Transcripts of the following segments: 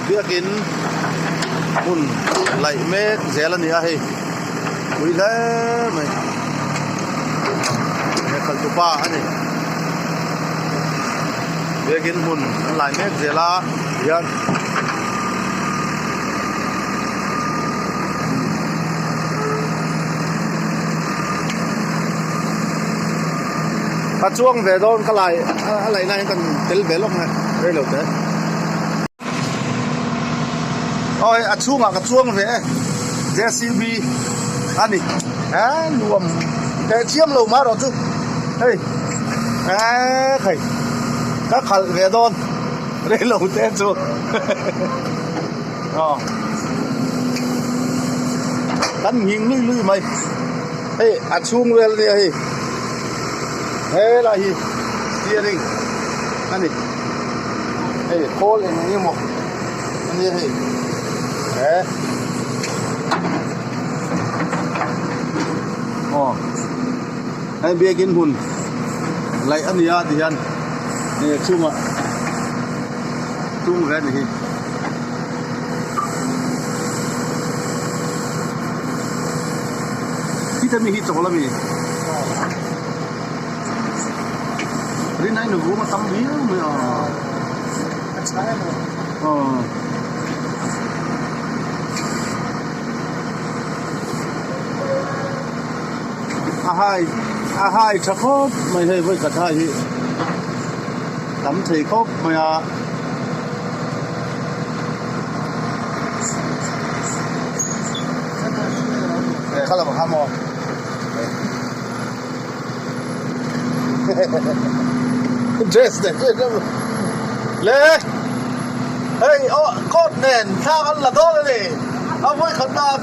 Biakin hmun laih mek zel a ni a hei pui hle mai he khalh tupa a ni biakin hmun an lai mek zel a tihian. Ka chuang ve dawn ka lai a laihna hian kan tel ve lawk nge reilo te. Aw hei a chhungah ka chuang ve e JCB a ni he nuam teh chiam lo mah erawh chu hei eee khai ka khalh ve dawn reilo te chu aw kan nghing lui lui mai hei a chhung vel nia hei helai hi steering a ni hei khawl eng eng emaw a nia hei he aw hei biakin hmun laih a ni a ti hian hei a chhungah tung ve a ni hi. Khita mi hi chawl ami rin ai nu vum a tam viau mai a A chhai a maw? Aw. A hai a hai tha khawp mai hei vawi khat hai hi tam thei khawp mai a. Kha lam kha maw? Dress nen le hei aw coat nen thla kan la dawn a ni a vawi khat nan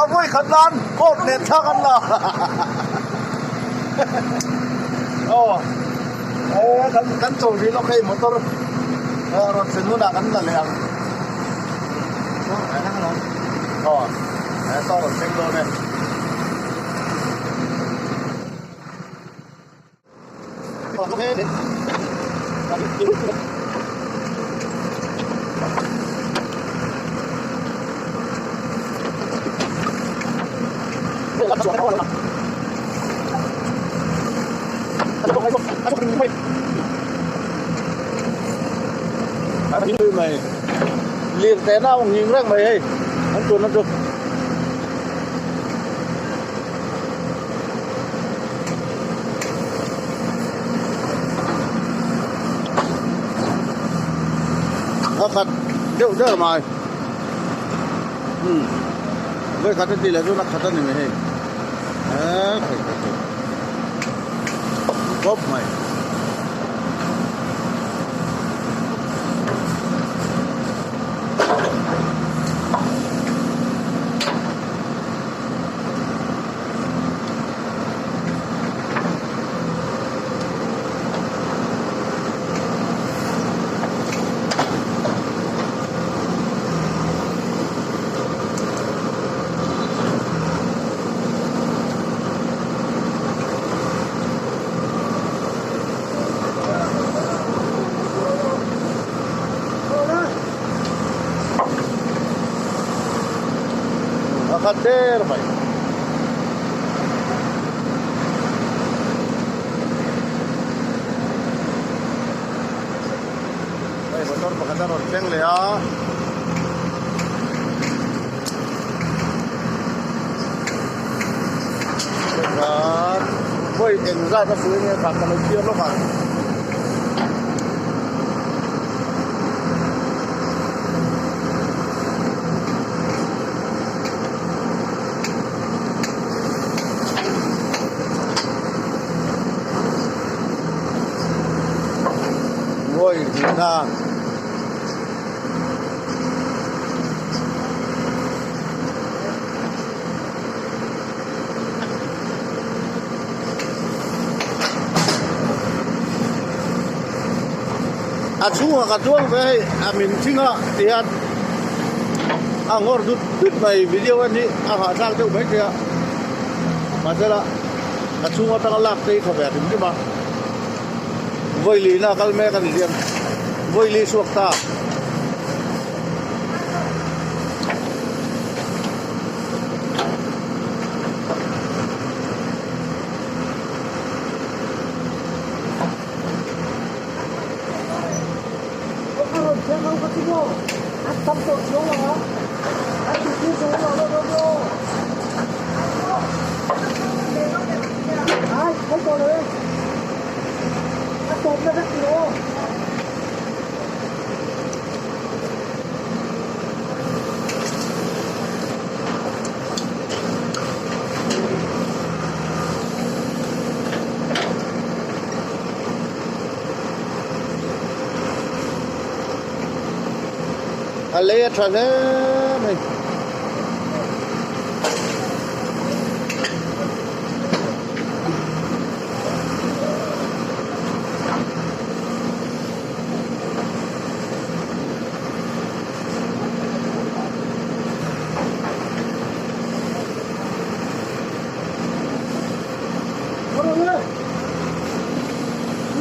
a vawi khat nan coat nen thla kan la aw kan kan chawl rih lawk hei motor rawn thlen hunah kan la leh ang aw he saw rawn thleng dawn e. Lir teh nau nghing reng mai hei an tuna chu. A khat deuh der mai umm vawikhat a tih leh chuan a khat a ni mai hei eee thei thei thei khawp mai. A khat der mai. Hei motor pakhat a rawn thleng leh a. Khat vawi eng zat a suih nge kha ka lo chhiar lawk ang. Vawi hnihna. A chhungah ka chuang ve hei a min thing a ti hian a ngawr dut dut mai video en hi a hahthlak deuh mai thei a mahsela a chhung atanga lak te hi tha ve hrim hrim a vawi lihna a kal mek a ni hian vawi lih chhuak ta. tam tawh chuang lo a, an tih tir zawng lo lo dawn aw. Ai, khawi tawh lo e. A tawpna vek tih aw. A lei a tha hle mai.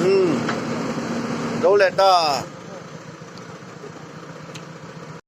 Umm. Zo leh ta.